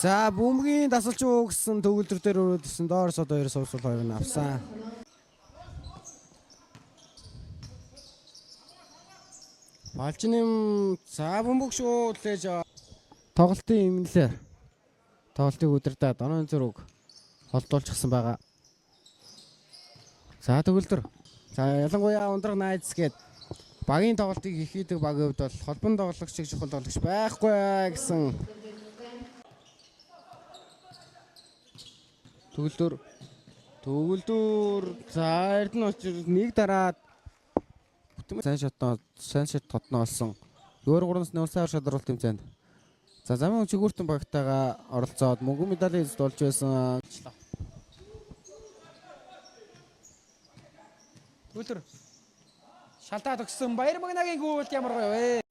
За бөмбөгийн дасалж өгсөн төгөлдөр дээр өрөөдсөн доор сод хоёр сувсул хоёр нь авсан. Балжным за бөмбөг шууд лээж тоглолтын имнэлээр тоглолтыг удирдаад онон зөрөг холдуулчихсан байгаа. За төгөлдөр. За ялангуяа ундрах найз гээд багийн тоглолтыг хийдэг багийн хувьд бол холбон тоглогч шиг чухал тоглогч байхгүй гэсэн. Төгөлдөр. Төгөлдөр. За Эрдэнэ очир нэг дараад бүтэн сайн шатнаа сайн шат тодноо олсон. Өөр 3-аас улсын хар шалралт тэмцээнд. За замын чигүүртэн багтайгаа оролцоод мөнгөн медалийн эзэд болж байсан. Төгөлдөр. Шалтаа төгссөн Баяр Магнагийн гүйлт ямар гоё вэ?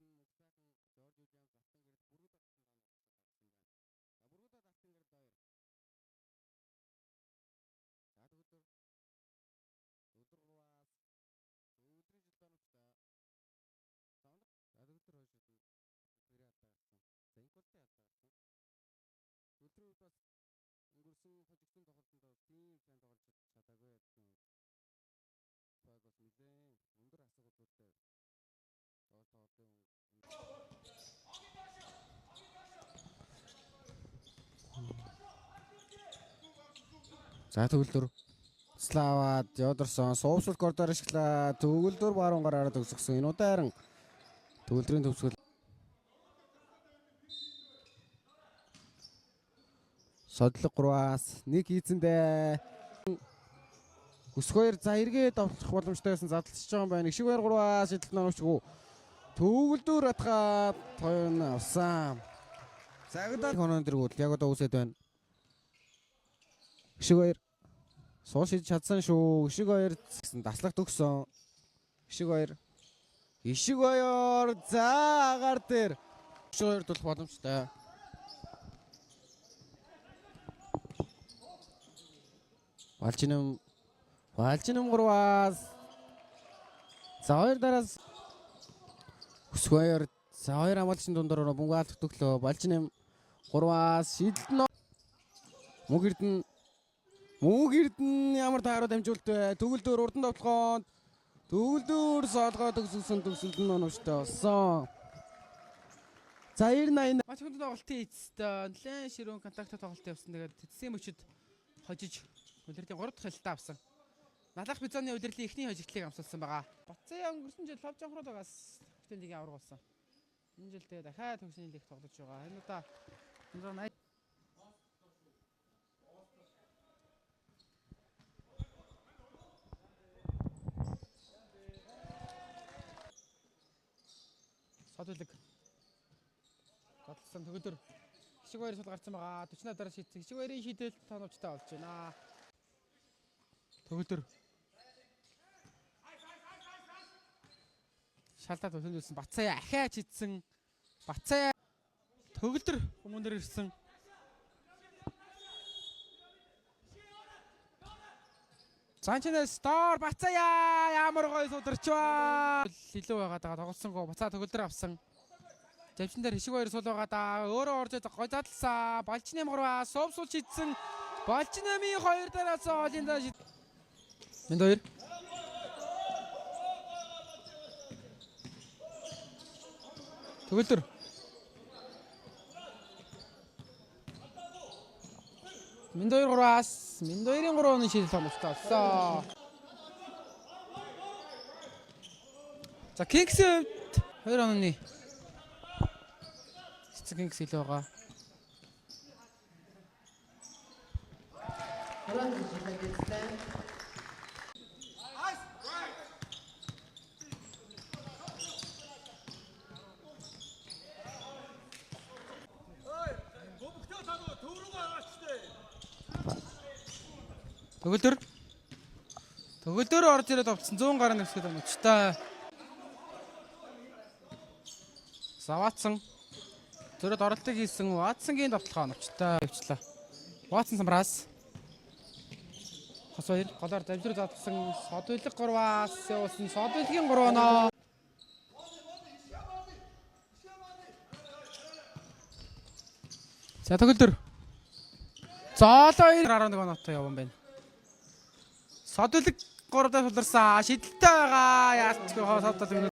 За төгөлдөр Славад Йодорсон суувсал кордор ашиглаа. Төгөлдөр баруун гараараа төгсгсөн. Энэ удаа харин төгөлдрийн төгсгөл Содлог 3-аас 1 хийцэндээ Өсгөөр за эргээд авчих боломжтой байсан задлж байгаа юм байна. Ишиг 2 3-аас шидэлт оновчгүй. Төгөлдөр атгаад хоёр нь авсан. Загдаа хонон дэргүүд яг одоо үсэд байна. Ишиг 2 суу шидэж чадсан шүү. Ишиг 2 гэсэн таслах төгсөн. Ишиг 2 Ишиг 2 за агаар дээр Ишиг 2 тулах боломжтой. Балжиным Балжиным 3-аас за хоёр дараас Өсгөөр за хоёр хамгаалагчийн дундаар бөмбөг алах төглөө. Балжиным 3-аас шидэлт нь Мөнх Эрдэнэ Мөнх Эрдэнэ ямар тааруу дамжуулт вэ? Төгөлдөр урдан товтлогоонд төгөлдөр соолгоо төгсгсөн төгсөлд нь оновчтой болсон. За 90 80 Матч хүнд тоглолтын эцэст нэлээд ширүүн контакт тоглолт явсан. Тэгээд тэцсэн мөчөд хожиж улирлын 3 дахь хилэлтээ авсан. Налах Бизоны улирлын эхний хожигдлыг амсуулсан байгаа. Бацаа өнгөрсөн жил лав жонхроод байгаас төгслийн лигийн аварга болсон. Энэ жил тэгээд дахиад төгслийн лиг тоглож байгаа. Энэ удаа 180 Сод үлэг. Задлсан төгөлдөр. Хишиг баяр сул гарсан байгаа. 48 дараа шийдсэн. Хишиг баярын шийдэл тоновчтой болж байна. Төгөлдөр. Шалтаа төлөөлсөн Бацаа ахиа чидсэн. Бацаа төгөлдөр хүмүүн дээр ирсэн. Занчнаас доор Бацаа ямар гоё сударчваа. Илүү байгаа даа тоглосонгүй Бацаа төгөлдөр авсан. Завчин дээр хишиг хоёр сул байгаа даа. Өөрөө орж гой задлсан. Болч 8 3-аа сувсул шидсэн. Болч 8-ийн 2 дараас олын даа шид. Энд хоёр. Төгөлдөр. Минд 2 3-аас Минд 2-ын 3-ны шийдэл томчтой болсон. За Kings-ийн хувьд 2 онооны цэцэг Kings илүү байгаа. Төгөлдөр. Төгөлдөр орж ирээд овцсон 100 гаруй нөхцөл оновчтой. За Ватсон зөрөд оролтыг хийсэн Ватсонгийн довтлогоо оновчтой явчлаа. Ватсон самраас хос хоёр голоор дамжир задлсан Содвилэг 3-аас явуулсан Содвилгийн 3 оноо. За төгөлдөр. Зоолоо 11 оноотой явсан байна. Содулэг 3 дахь суларсан. Шидэлтэй байгаа. Яалчгүй содол.